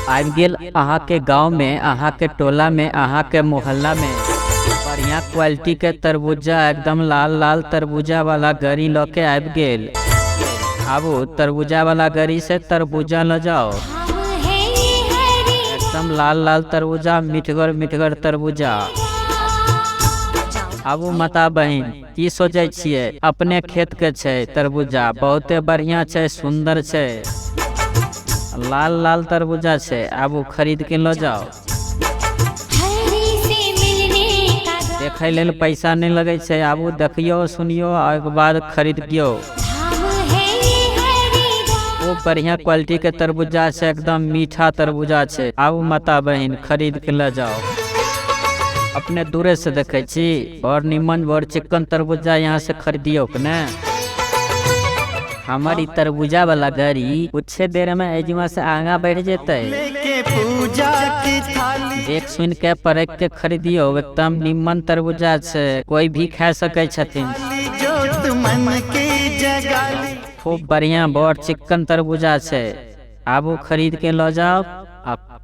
आबि गेल अहाँके गाँव में, अहाँके टोला में, अहाँके मोहल्ला में बढ़िया क्वालिटी के तरबूजा, एकदम लाल लाल तरबूजा वाला गड़ी ल के आबि गेल। आबू तरबूजा वाला गड़ी से तरबूजा ल जाओ। एकदम लाल लाल तरबूजा, मिठगर मिठगर तरबूजा। आबू माता बहिन, की सोचै छियै? अपने खेत के छै तरबूजा, बहुते बढ़िया छै, सुंदर छै, लाल लाल तरबूजा छै। आबू खरीद के ल जाओ। देखै लेल पैसा नहीं लगै छै। आबू देखियो सुनियो आ ओहिके बाद खरीदियो। खूब बढ़िया क्वालिटी के तरबूजा छै, एकदम मीठा तरबूजा छै। आबू माता बहिन, खरीद के ल जाओ। अपने दूरे से देखै छी, बड़ निमन बड़ चिकन तरबूजा यहाँ से खरीदियो ने। हमर ई तरबूजा वाला गाड़ी कुछ देर में एजमा से आगा बढ़ जेतै। पूजा की थाली देख सुन के परख के खरीदियो, एकदम निमन तरबूजा छै, कोई भी खा सकै छथिन। जोत मन की जगाली। खूब बढ़िया बड़ चिकन तरबूजा छै। आबू खरीद के ल जाओ,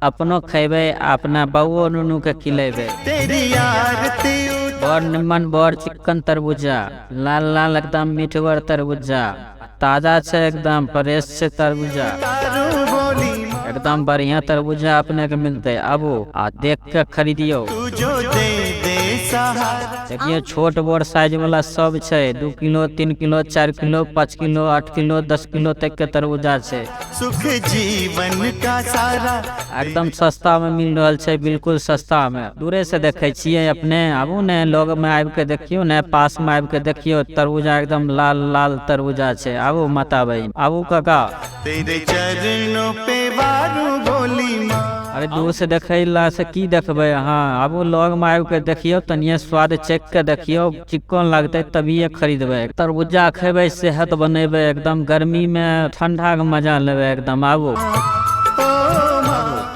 अपनो खेबै, अपना बउओ नुनू के खिलेबै। तेरी आरती बड़ निमन बड़ चिकन तरबूजा, लाल लाल एकदम मीठगर तरबूजा, ताजा छै, एकदम फ्रेश छै तरबूजा, उतारू बोली एकदम बढ़िया तरबूजा अपने के मिलते। आबू आ देख के खरीदियो। तू जो दे दे सहारा। देखियो छोट बड़ साइज वाला सब छै, 2 kilo 3 kilo 4 kilo 5 kilo 8 kilo 10 kilo तक के तरबूजा छै। सुख जीवन का सारा एकदम सस्ता में मिल रहल छै, बिल्कुल सस्ता में। दूरे से देखे छियै अपने, आबू ने लग में आबि के देखियो ने, पास में आबि के देखियो, तरबूजा एकदम लाल लाल तरबूजा छै। आबू माता बहिन, आबू काका। तेरे चरणों पे वारू बोली माँ। अरे दूर से देखैला से की देखबै अहाँ? आबू लग में आबि के देखियो, तनिए स्वाद चेक के देखियो, चिकन लगतै तभिए खरीदबै। तरबूजा खेबै, सेहत बनेबै, एकदम गर्मी में ठंडा के मजा लेबै एकदम। आबू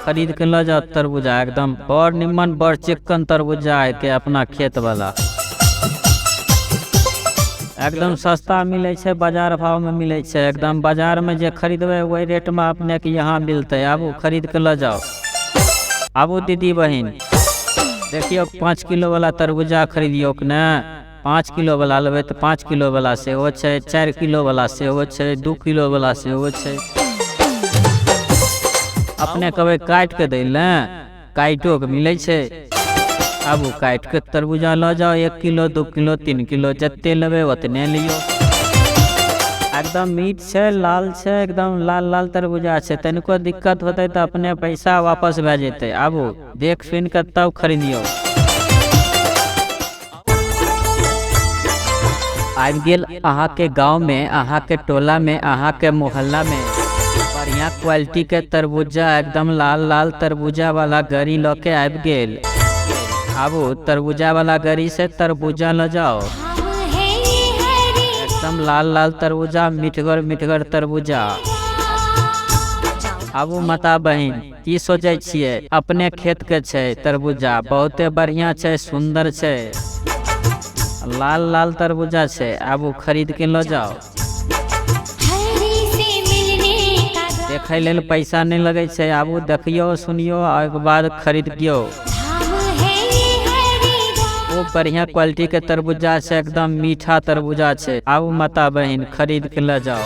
खरीद के ल जाओ तरबूजा, एकदम बड़ निमन बड़ चिकन तरबूजा है के अपना खेत वाला। एकदम सस्ता मिलै छै, बाजार भाव में मिलै छै। एकदम बाजार में जे खरीदबै वही रेट में अपने के यहाँ मिलतै। आबू खरीद के ल जाओ। आबू दीदी बहिन, देखियो 5 किलो वाला तरबूजा खरीदियो ने। 5 किलो वाला लेबै तऽ 5 किलो वाला सेहो छै, 4 किलो वाला सेहो छै, 2 किलो वाला सेहो छै। अपने कहबै काटि के दै लए, काटियो के मिलै छै। आबू काटि के तरबूजा ल जाओ, 1 किलो 2 किलो 3 किलो जते लेबै ओतने लियो। एकदम मीठ छै, लाल छै, एकदम लाल लाल तरबूजा छै। तनिको दिक्कत होतै तऽ अपने पैसा वापस भए जेतै। आबू देख सुन के तब खरीदियो। आबि गेल अहाँके गाँव में, अहाँके टोला में, अहाँके मोहल्ला में बढ़िया क्वालिटी के तरबूजा, एकदम लाल लाल तरबूजा वाला गड़ी ल के आबि गेल। आबू तरबूजा वाला गड़ी से तरबूजा ल जाओ। एकदम लाल लाल तरबूजा, मिठगर मिठगर तरबूजा। आबू माता बहिन, की सोचै छियै? अपने खेत के छै तरबूजा, बहुते बढ़िया छै, सुंदर छै, लाल लाल तरबूजा छै। आबू खरीद के ल जाओ। देखै लेल पैसा नहीं लगै छै। आबू देखियो सुनियो आ ओहिके बाद खरीदियो। खूब बढ़िया क्वालिटी के तरबूजा छै, एकदम मीठा तरबूजा छै। आबू माता बहिन, खरीद के ल जाओ।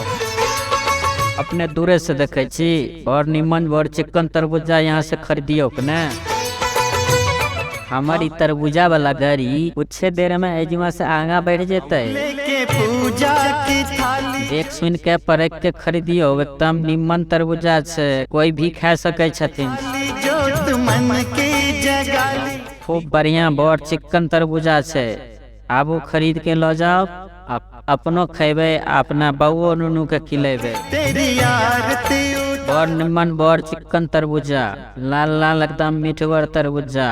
अपने दूरे से देखै छी, बड़ निमन बड़ चिकन तरबूजा यहाँ से खरीदियो ने। हमर ई तरबूजा वाला गाड़ी कुछ देर में एजमा से आगा बढ़ जेतै। लेके पूजा की थाली देख सुन के परख के खरीदियो, एकदम निमन तरबूजा छै, कोई भी खा सकै छथिन। जोत मन की जगाली। खूब बढ़िया बड़ चिकन तरबूजा छै। आबू खरीद के ल जाओ, अपनो खेबै, अपना बउओ नुनू के खिलेबै। तेरी आरती बड़ निमन बड़ चिकन तरबूजा, लाल लाल एकदम मीठगर तरबूजा,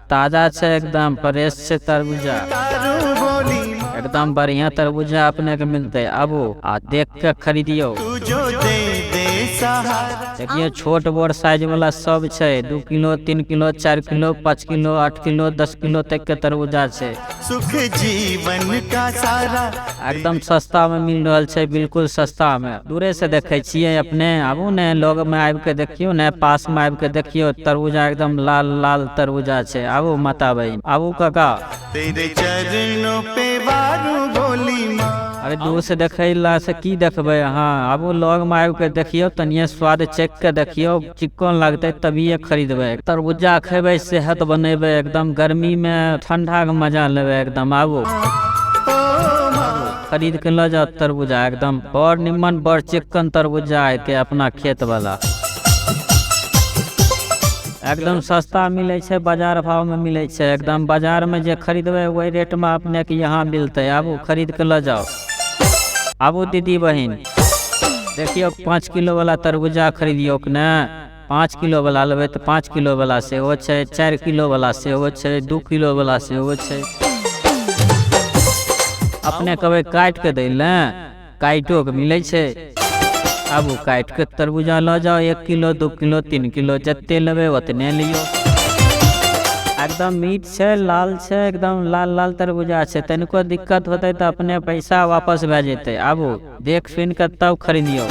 ताजा छै, एकदम फ्रेश छै तरबूजा, उतारू बोली एकदम बढ़िया तरबूजा अपने के मिलतै। आबू आ देख के खरीदियो। तू जो दे दे सहारा। सहारा। देखियौ छोट बड़ साइज वाला सब छै। 2 kilo 3 kilo 4 kilo 5 kilo 8 kilo 10 kilo तक के तरबूजा छै। सुख जीवन का सारा एकदम सस्ता में मिल रहल छै, बिल्कुल सस्ता में। दूरे से देखे छियै अपने, आबू ने लग में आबि के देखियौ ने, पास में आबि के देखियौ। तरबूजा एकदम लाल लाल तरबूजा छै। आबू माता बहिन, आबू काका। तेरे चरणों पे वारू भोली माँ। अरे दूर से देखै ला से की देखबै अहाँ, आबू लग में आबि के देखियौ, तनिये स्वाद चेक के देखियौ, चिक्कन लगतै तभिए खरीदबै। तरबूजा खेबै, सेहत बनेबै, एकदम गर्मी में ठंडा के मजा लेबै एकदम। आबू खरीद के ल जाओ तरबूजा, एकदम बड़ निमन बड़ चिक्कन तरबूजा है के अपना खेत वाला। एकदम सस्ता मिलै छै, बाजार भाव में मिलै छै। एकदम बाजार में जे खरीदबै वही रेट में अपने के यहाँ मिलतै। आबू खरीद के ल जाओ। आबू दीदी बहिन, देखियौ 5 किलो वाला तरबूजा खरीदियौ ने। 5 किलो वाला लेबै तऽ 5 किलो वाला सेहो छै, 4 किलो वाला सेहो छै, 2 किलो वाला सेहो छै। अपने कहबै काटि के दै लए, काटियो के मिलै छै। आबू काटि के तरबूजा लऽ जाउ, 1 किलो 2 किलो 3 किलो जते लेबै ओतने लियौ। एकदम मीठ छै, लाल छै, एकदम लाल लाल तरबूजा छै। तनिको दिक्कत होतै तऽ अपने पैसा वापस भए जेतै। आबू देख सुनि के तब खरीदियौ।